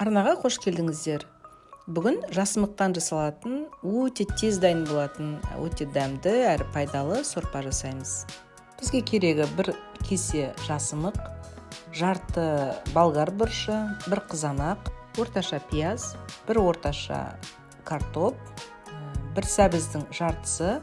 Арнаға қош келдіңіздер. Бүгін жасымықтан жасалатын, өте тез дайын болатын, өте дәмді әрі пайдалы сорпа жасаймыз. Бізге керегі бір кесе жасымық, жарты болгар бұрышы, бір қызанақ, орташа пияз, бір орташа картоп, бір сәбіздің жартысы,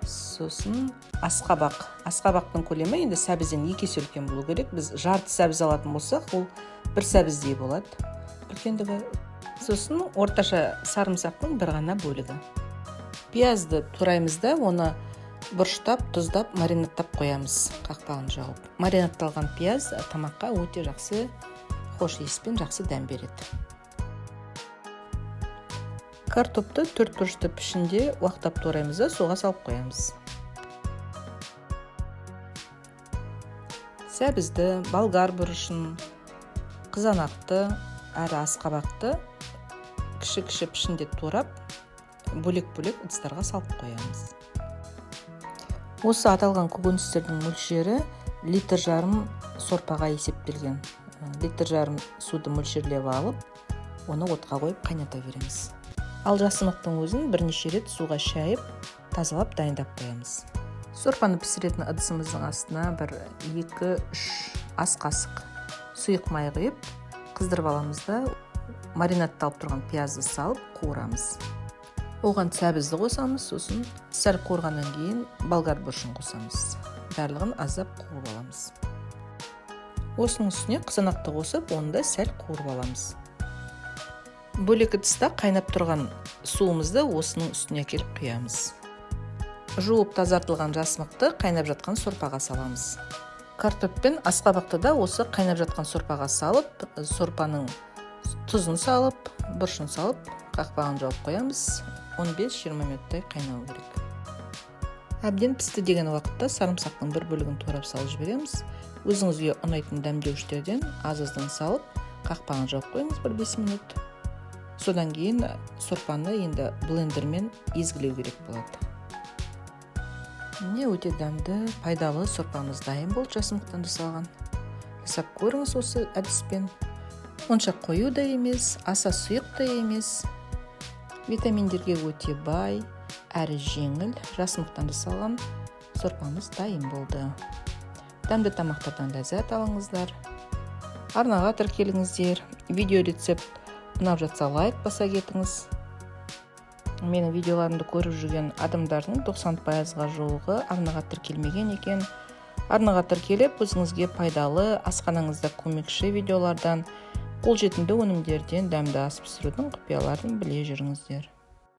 сосын асқабақ. Асқабақтың көлемі енді сәбізден 2 есе үлкен болу керек. Біз жарты сәбіз алатын болсақ, ол бір сәбіздей болады үлкендігі. Сосын орташа сарымсақтың бір ғана бөлігі. Пиязды тураймыз да, оны бұрыштап, тұздап, маринадтап қоямыз, қақпағын жауып. Маринадталған пияз тамаққа өте жақсы хош иіс пен жақсы дәм береді. Картопты төрт бұрышты пішінде уақтап тураймыз да, суға салып қоямыз. Сәбізді, болгар бұрышын, қызанақты әрі асқабақты кіші-кіші пішінде турап, бөлек-бөлек ыдыстарға салып қоямыз. Осы аталған көкөністердің мөлшері 1,5 литр сорпаға есептелген. 1,5 литр суды мөлшерлеп алып, оны отқа қойып қайната береміз. Ал жасымықтың өзін бірнеше рет суға шайып, тазалап дайындап қоямыз. Сорпаны пісіретін ыдысымыздың астына бір 2-3 ас қасық сұйық май құйып, қыздырып аламыз да, маринадталып тұрған пиязды салып қуырамыз. Оған сәбізді қосамыз, сосын сәл қуырғаннан кейін болгар бұрышын қосамыз. Барлығын аздап қуырып аламыз. Осының үстіне қызанақты қосып, оны да сәл қуырып аламыз. Бөлек ыдыста қайнап тұрған суымызды осының үстіне әкеліп құямыз. Жуып тазартылған жасымықты қайнап жатқан сорпаға саламыз. Картоп пен асқабақты да осы қайнап жатқан сорпаға салып, сорпаның тұзын салып, бұрышын салып, қақпағын жауып қоямыз. 15-20 минуттай қайнау керек. Әбден пісті деген уақытта сарымсақтың бір бөлігін турап салып жібереміз. Өзіңізге ұнайтын дәмдеуіштерден аз-аздан салып, қақпағын жауып қойыңыз бір 5 минут. Содан кейін сорпаны енді блендермен езгілеу керек болады. Міне, өте дәмді, пайдалы сорпамыз дайын болды, жасымықтан жасалған. Жасап көріңіз осы әдіспен. Онша қою да емес, аса сұйық та емес. Витаминдерге өте бай, әрі жеңіл жасымықтан жасалған сорпамыз дайын болды. Дәмді тамақтардан ләззат алыңыздар. Арнаға тіркеліңіздер. Видео рецепт ұнап жатса, лайк баса кетіңіз. Менің видеоларымды көріп жүрген адамдардың 90%-ға жуығы арнаға тіркелмеген екен. Арнаға тіркеліп, өзіңізге пайдалы, асханаңызда көмекші видеолардан, қолжетімді өнімдерден дәмді ас пісірудің құпияларын біле жүріңіздер.